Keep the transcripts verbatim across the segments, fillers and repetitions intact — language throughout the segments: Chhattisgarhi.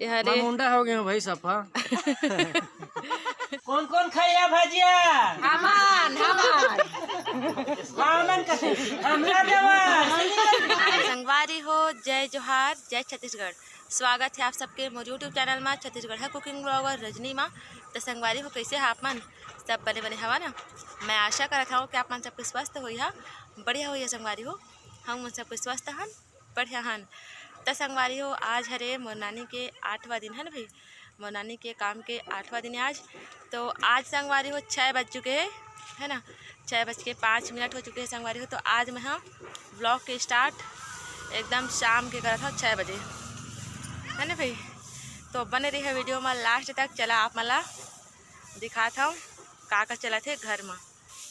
ये हरे। मैं मुंडा हो गया हूँ भाई सफा। कौन कौन खाया भजिया? हमन, हमन। हमन कथे, हमला देवा। संगवारी हो, जय जोहार, जय छत्तीसगढ़। स्वागत है आप सबके मोर YouTube चैनल मा, छत्तीसगढ़ है कुकिंग ब्लॉगर रजनी मा। तो संगवारी हो, कैसे है आप मन? सब बने बने हवा ना? मैं आशा करत हूँ कि आप मन सबके स्वस्थ होई हा, बढ़िया होई हा संगवारी हो। हम मन सबके स्वस्थ हन, बढ़िया हन। त संगवारी हो, आज हरे मोर नानी के आठवां दिन है ना भाई, मोर नानी के काम के आठवां दिन है आज। तो आज संगवारी हो, छः बज चुके हैं, है ना, छः बज के पाँच मिनट हो चुके हैं संगवारी हो। तो आज मैं, हाँ, ब्लॉग के स्टार्ट एकदम शाम के करत हूँ, छः बजे, है ना भाई। तो बने रही है वीडियो में लास्ट तक। चला आप मला दिखात हूँ का का चलत है घर में।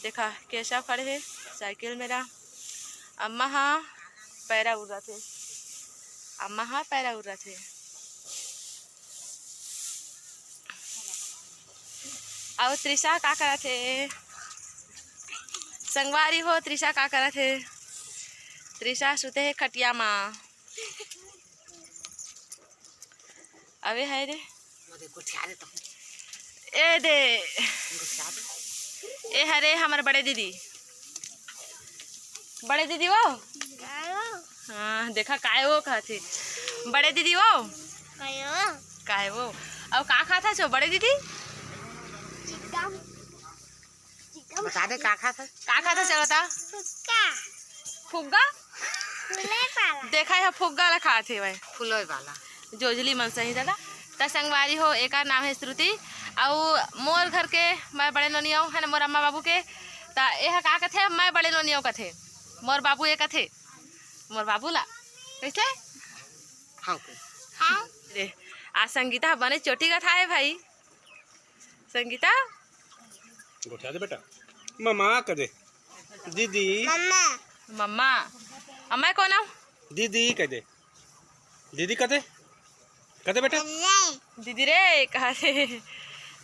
देखा, केशव खड़े हे साइकिल मेरा। अम्मा हा पैरा उर्रत हे, अम्मा हा पैरा उर्रत हे। अउ त्रिशा का करत हे? संगवारी हो, त्रिशा का करत हे? त्रिशा सुते हे खटिया मा। अबे है रे। मते गोठिया दे तो। ए दे। गोठिया दे। ए हरे हमर बड़े दीदी। बड़े दीदी वो? हाँ, देखा काय वो कहत हे। बड़े दीदी वो? काय वो? काय वो? अउ का खात हस बड़े दीदी? चिकन। बता दे, का खात हस? का खात हस, चल बता। फुग्गा। फुग्गा? फूले वाला। देखा, यह फुग्गा ला खात हे भाई। फूले वाला। जोजली मन सही दादा। त संगवारी हो, एकर नाम है श्रुति। अउ मोर घर के मैं बड़े नोनी अउ, है ना, मोर अम्मा बाबू के। त एह का कथे, मैं बड़े नोनी अउ कथे। मोर बाबू ए कथे। मोर बाबू ला। कैसे? हाँ, okay। हाँ। रे, आज संगीता बने चोटी गथाए भाई। संगीता? गोठिया दे बेटा। ममा कह दे। दीदी। मम्मा। मम्मा। अम्मा कौन है? दीदी कह दे। दीदी कह दे। कह दे बेटा। मम्मा। दीदी रे, कहा रे?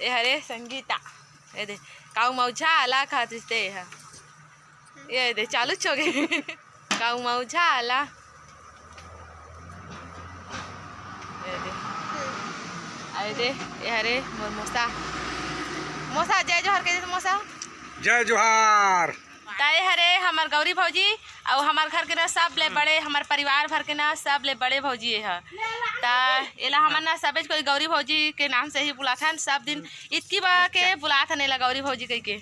ए हरे संगीता। ए दे, काऊ मौझा आला खात रिश्ते है। ए दे, चालू हो गए। काऊ मौझा आला। ए दे। ए दे, ए हरे मोर मोसा। मोसा, जय जोहार कह दे तो मोसा। जय जोहार। त ए हरे हमर गौरी भौजी, अउ हमर घर के ना सब ले बड़े, हमर परिवार भर के ना सब ले बड़े भौजी ए ह। त एला हमन ना सबे कोई गौरी भौजी के नाम से ही बुलाथन, सब दिन इतकी बा के बुलाथन एला गौरी भौजी कह के।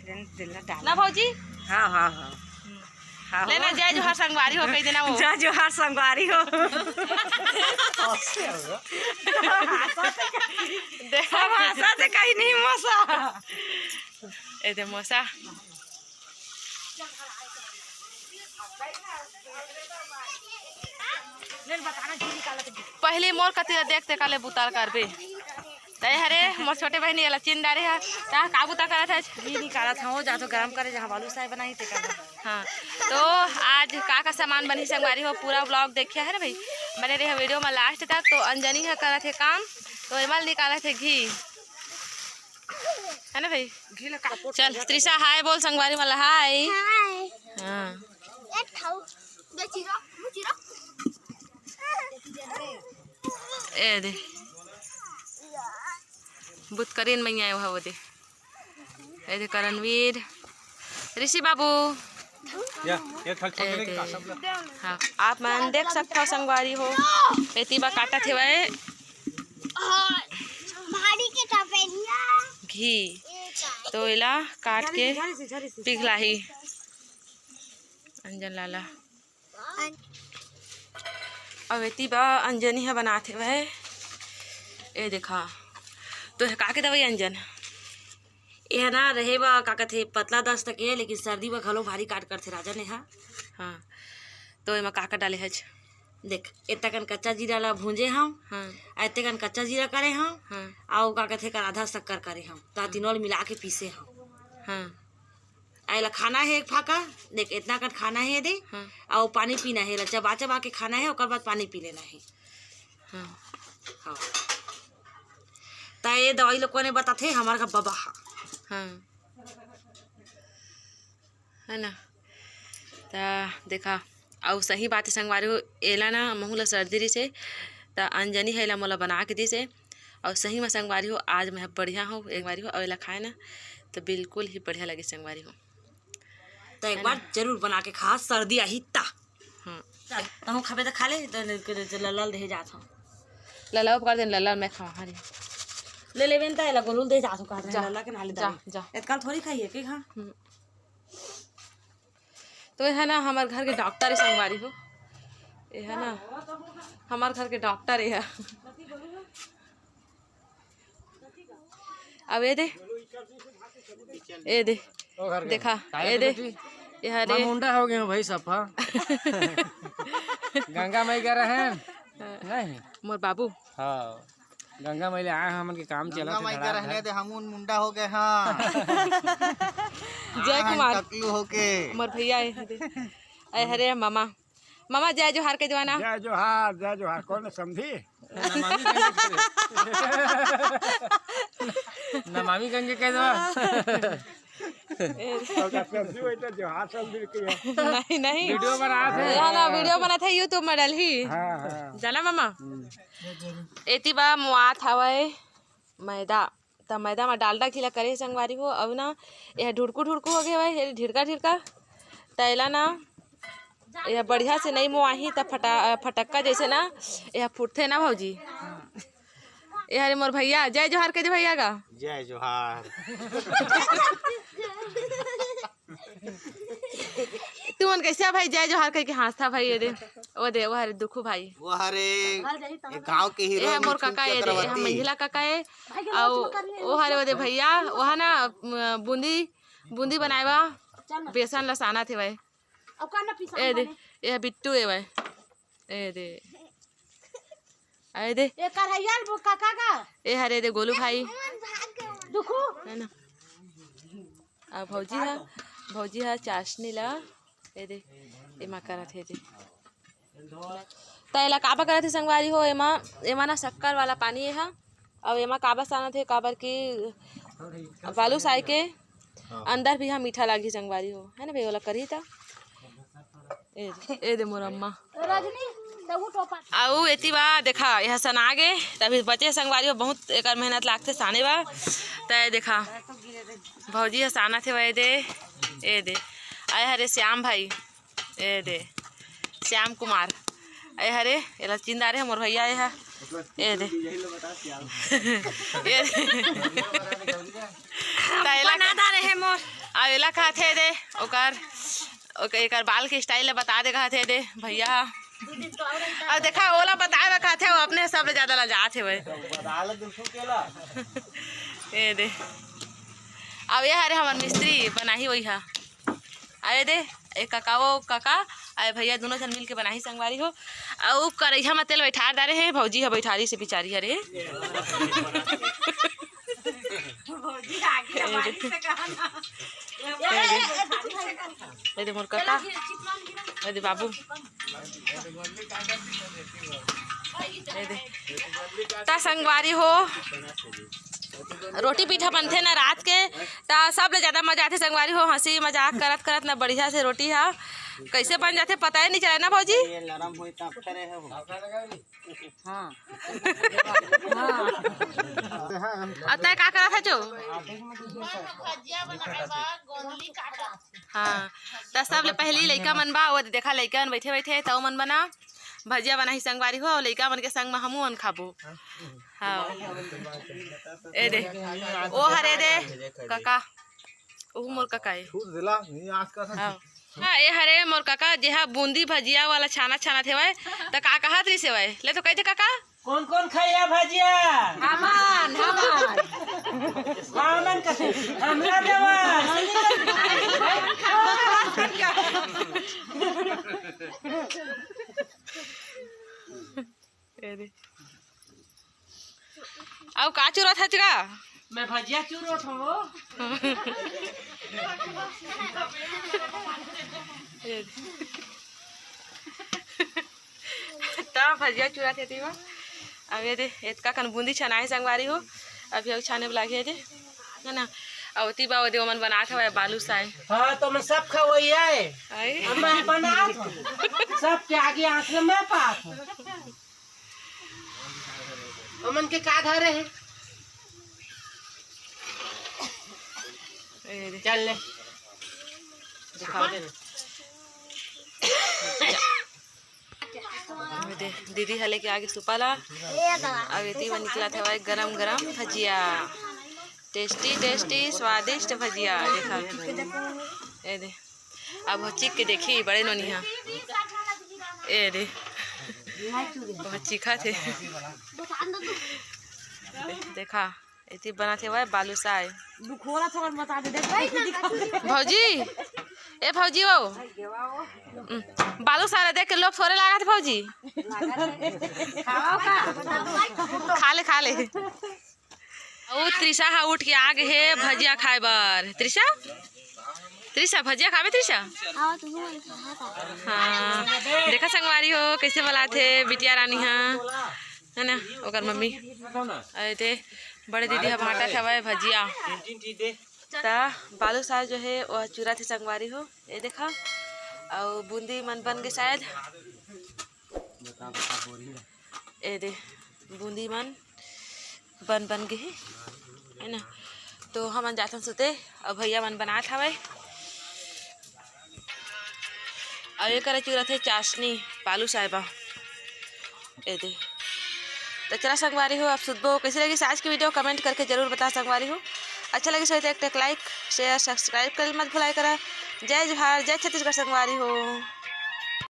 ना भौजी? हाँ, हाँ, हाँ। हाँ, ले ना, हो। जय जोहार संगवारी हो, कह देना वो। जय जोहार संगवारी हो। देख। हम हंसा थे कहीं नहीं मोसा। ए दे मोसा। पहले मोर कति ला देख ते काले बुतार करबे। तय हरे, मोर छोटे बहिनी एला चिन डारे हा। ता का बुता करत हस? घी निकालत हूँ, जा तो गरम करे, जहाँ बालू साय बनाई ते कर। हाँ, तो आज का का सामान बनी संगवारी हो, पूरा ब्लॉग देखिया है ना भाई, बने रहे वीडियो में लास्ट तक। तो अंजनी है करत है काम, तो एमल निकालत है घी, है ना भाई? घी ला का चल, त्रिशा हाय बोल संगवारी वाला, हाय। हाय। हाँ। एक खाऊ, दो चीरा, दो चीरा। ए दे। बुत करीन मैया आयो हव दे। ए दे करणवीर। ऋषि बाबू। या, ये थक ए दे। हाँ, आप मन देख सकथव संगवारी हो। एती बा काटत हेवय। भारी के तपेलिया। घी। तो एला काट के पिघलाही। अंजन लाला। अउ एती बा अंजनी ह बनात हेवय। ए देखा, तो एह का के दवई अंजन? एह ना रहे बा का कथे पतला दस्त के, लेकिन सर्दी बा घलो भारी काट करथे राजा ने हा। हाँ, तो एमा का का डाले हच? देख, एतकन कच्चा जीरा ला भूंजे हव, हाँ। आ एतकन कच्चा जीरा करे हव, हाँ। अउ का कथे कर आधा शक्कर करे हव, ता तीनों ल मिला के पीसे हव। हाँ। आ एला खाना हे एक फाका, देख एतना कन खाना हे दे, हाँ। अउ पानी पीना हे, एला चबा चबा के खाना हे, ओकर बाद पानी पी लेना हे। हाँ। हाँ। त ए दवाई ल कोने बताथे? हमर का बबा हा। हाँ। है ना? त देखा, अउ सही बात हे संगवारी हो, एला ना महू ला सर्दी रहिसे, त अंजनी ह एला मोला बना के दिस हे। अउ सही म संगवारी हो, आज मैं बढ़िया हूँ संगवारी हो, अउ एला खाए ना त बिल्कुल ही बढ़िया लगे संगवारी हो। त एक बार जरूर बना के खा, सर्दी आही त। हम्म। चल, तहूँ खाबे त खा ले, त लल्ला ल देहे जात हूँ। लल्ला ऊपर दिन लल्ला मैं खावा, हाँ रे। ले लेबे न त एला गोलू ल देहे जात हूँ, कहा जा, लल्ला के नाले जा, दाई। जा। एतकाल थोड़ी खाइए के, हाँ। हम्म। तो ये है ना, हमार घर के डॉक्टर है संगवारी हो, ये है ना, हमार घर के डॉक्टर है। अब ये दे, ये दे, ओ घर के। देखा, काहे ये दे, बेटी? ये हरे। मैं मुंडा हो गया हूँ भाई सफा। गंगा माई का रहन। नहीं। मोर बाबू। हाँ। गंगा माई ले आए हैं, हमन के काम चलत गंगा हे माई का धड़ाधड़। रहने दे, हमन मुंडा हो गए हाँ। जय कुमार। टकलू होके। मोर भैया है, दे। अरे हरे मामा, मामा जय जोहार कह देवा ना। जय जोहार, जय जोहार। कौन है समधी? नमामि गंगे कह दे। नमामि गंगे कह दे। ए। ओकर समधी वही तो जोहार समधी के है। नहीं, नहीं। वीडियो बनात हे। यहाँ ना वीडियो बनात हे, YouTube में डालही। हाँ, हाँ। जाना मामा? हम्म। एती बा मुआत हवय मैदा, त मैदा म डालडा घिला करे हे संगवारी हो। अउ ना, यह ढुड़कू ढुड़कू हो गए हवय, ये ढिड़का ढिड़का। त एला ना, यह बढ़िया से नहीं मुआही, त फटा-, फटक्का जैसे ना, यह फूटथे ना भौजी। ये हरे मोर भैया, जय जोहार कह दे भैया का। जय जोहार। तू मन कैसे भाई जय जोहार कह के हंसथा भाई, ये दे, वो दे, वो हरे दुखू भाई। वो हरे, ये गांव के हीरो ये मोर मिथुन काका, ये दे, ये चक्रवर्ती। महिला काका है। अउ वो हरे, वो दे भैया, वो है ना, अम, बूंदी, बूंदी बनाए बा, बेसन ला सानत हे भाई। ए दे, ये बिट्टू हे भाई। ए दे। आए दे। ये करहैया ल काका का? ए हरे दे गोलू भाई। दुखू। है ना? आ भौजी हा, भौजी हा चाशनी ला, ए दे, एमा करत हे दे। त एला काबर करत हे संगवारी हो, एमा, एमा ना शक्कर वाला पानी ए हा, अउ एमा काबर सानत हे, काबर कि बालूसाय के अंदर भी हा मीठा लागही संगवारी हो, है ना भाई? ओला करही त ए दे, ए दे मोर अम्मा। रजनी, दहू टोपा। अउ एती बा, देखा, यह सना गे, तभी बचे संगवारी हो, बहुत एकर मेहनत लागथे साने बा। त ए देखा, भौजी ह सानत हे, ए दे, ए दे। आए हरे श्याम भाई, ए दे, श्याम कुमार। आए हरे, एला चिंदा रे, मोर भैया, ए हा, ए दे। ए दे। त एला बना दा रहे मोर। अउ एला कहत हे दे, ओकर ओके, एकर बाल के style ल बता दे कहत हे दे भैया। अब देखा, ओला बताए बर कहत हे, वो अपने सब ले ज्यादा लजात हे भाई। ए दे, अब ये हरे हमर मिस्त्री बनाही वही हा। अरे दे, ए काका, वो काका, अरे भैया, दोनों झन मिल के बनाही संगवारी हो। अउ करैहा म तेल बैठार डारे हे, भौजी ह बैठारी से बिचारी हरे। भौजी आगे हमारी से कहा ना। ए दे मोर काका, ए दे बाबू, ए दे। त संगवारी हो, रोटी पीठा बनथे ना रात के, त सब ले ज्यादा मजा आथे संगवारी हो। हंसी मजाक करत करत ना बढ़िया से रोटी हा कैसे बन जाथे, पता ही नहीं चले ना भौजी। ये नरम होई त करे है वो। हाँ। हाँ। अउ तैं का करत हचो? हाँ, त सब ले पहिली लइका मन बा, वो देखा लइका मन बैठे बैठे, त ओ मन बना भजिया बनाही संगवारी हो, अउ लइका मन के संग म हमू मन खाबो। हाँ। ए दे, ओ हरे दे, काका। ओहू मोर कका ए। छूट देला, नहीं आज का था। हाँ। हाँ, ए हरे मोर कका, जेहा बूंदी भजिया वाला छाना छानत हेवय, त का कहत रहिस हेवय? ले तो कहि दे कका। कौन कौन खैया भजिया? हमन, हमन। हमन कथे, हमला देवा। ए दे। अउ का चुरत हच गा? मैं भजिया चुरत हूँ। ए दे। त भजिया चुरत हे तेमा। अब ए दे, एतका कन बूंदी छनाए संगवारी हो। अभी अउ छाने बर लागे हे दे। है ना? अउ ओती बा, ओ दे ओमन बनात हवय बालूसाय। हाँ, तो मैं सब खवैया है। आई। अब मैं बनात हूँ। सबके आगे आँख में मैं पात हूँ। हमन के का धरे हे? ए दे। चल ले। दिखा दे। ए दे, दीदी ह लेके आगे सुपा ला। अब एती बर निकलत हवय गरम गरम भजिया। टेस्टी टेस्टी स्वादिष्ट भजिया। देखा, ए दे। अब वो चीख के देखी बड़े नोनी हा। ए दे, वो चीखा थे। देखा, एती बना थे वह बालूसाय। भौजी, ए भौजी वो, हम्म, बालूसाय देख के लोग सोरे लागा थे भौजी। खा ले, खा ले। अउ त्रिशा ह उठ के आ गे हे भजिया खाए बर। त्रिशा, त्रिशा, भजिया खाबे त्रिशा? हाँ, देखा संगवारी हो, कैसे बलाथे बिटिया रानी हा, है ना, ओकर मम्मी। अरे ते बड़े दीदी ह भांटा खवाए भजिया। त बालूसाय जो हे, वो चूरा थे संगवारी हो, ये देखा। अउ बूंदी मन बन गे शायद। ए दे, बूंदी मन बन बन गे हे, है ना। तो हमन जाथन सुते, अउ भैया मन बनात हवय। अउ ये करा चूरा थे चाशनी बालूसाय बर। ए दे, तो चला संगवारी हो, आप सुतबो। कैसे लगी आज की वीडियो, कमेंट करके जरूर बता संगवारी हो। अच्छा लगी सो तो एक टेक लाइक, शेयर, सब्सक्राइब करे मत भुलाए करा। जय जोहार, जय छत्तीसगढ़ संगवारी हो।